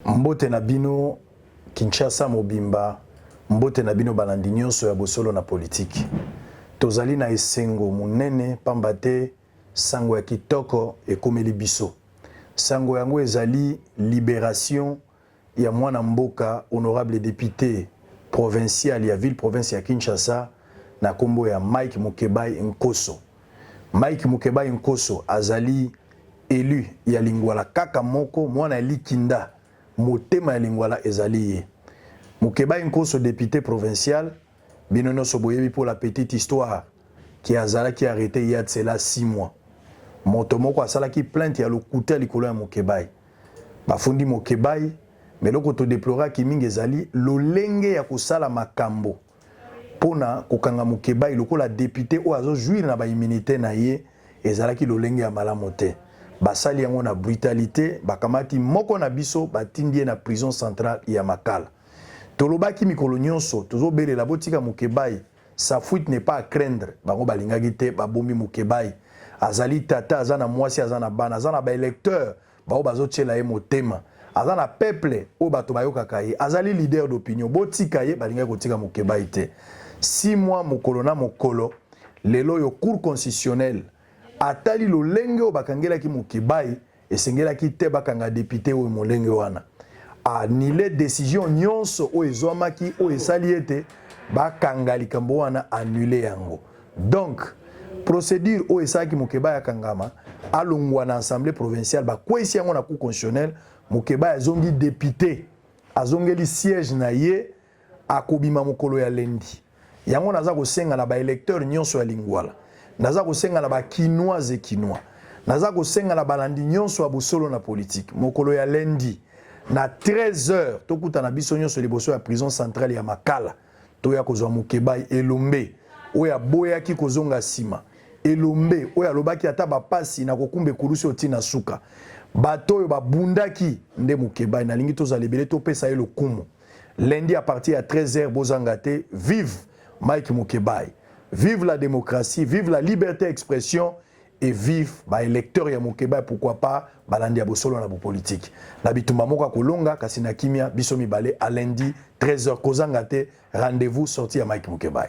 Mbote na bino Kinshasa mobimba, mbote na bino balandi nyonso ya bosolo na politiki. Tozali na esengo monene pamba te sango ya kitoko ekomeli biso. Sango yango ezali liberation ya mwana mboka honorable depute provincial ya ville province ya Kinshasa na kombo ya Mike Mukebayi Nkoso. Mike Mukebayi Nkoso azali elu ya Lingwala kaka moko, mwana ya Likinda, motema ya Lingwala ezali ye. Mukebayi Nkoso depute provincial, bino nionso boyebi pour la petite histoire que azalaki arrete il y a de cela 6 mois. Moto moko asalaki plainte ya lokuta likolo ya Mukebayi. Bafundi Mukebayi, mais eloko to deploraki mingi ezali lolenge ya kosala makambo pona kokanga Mukebayi lokola depute oyo azo jouir na ba immunites na ye ezalaki lolenge ya malamu te. Basali yango na brutalite, bakamati moko na biso batindi ye na prison centrale ya Makala. Tolobaki mikolo nyonso, tozobelela botika Mukebayi, sa fuite n'est pas à craindre. Bango balingaki te, babombi Mukebayi. Azali tata, aza na mwasi, aza na bana, aza na ba electeurs baoyo bazotiela ye motema, aza na peuple oyo bato bayokaka ye, azali leader d'opinion, botika ye. Balingaki kotika Mukebayi te. 6 mois mokolo na mokolo, lelo oyo Cour constitutionnelle atali lolenge oyo bakangelaki Mukebayi, esengelaki te bakanga depute oyo molenge wana. Annule decision nyonso oyo ezwamaki oyo esali ete bakanga likambo wana, annule yango. Donc procédure oyo esalaki Mukebayi akangama, alongwa na assemblée provinciale, bakweyisi yango na Cour constitutionnelle. Mukebayi azongi député, azongeli siège na ye, akobima mokolo ya lundi. Yango naza kosenga na baélecteur nyonso ya Lingwala, naza kosenga na bakinoise et kinois, naza kosenga na balandi nyonso ya bosolo na politike, mokolo ya lundi na 13 heures tokutana biso nyonso liboso ya prison centrale ya Makala, toya kozwa Mukebayi elombe oyo aboyaki kozonga nsima, elombe oyo alobaki ata bapasi na kokumba ekulusi oyo ntina suka. Bato oyo babundaki nde Mukebayi. Nalingi tozala ebele, topesa ye lokumu lundi à partir ya 13 heures. Bozanga te. Vive Mike Mukebayi, vive la démocratie, vive la liberté d'expression et vive baélecteur ya Mukebayi, pourquoi pas balandi ya bosolo na bopolitike na bitumba moko ya kolonga kasi na kimia. Biso mibale à lundi 13 heures, kozanga te. Rendez-vous sortie ya Mike Mukebayi.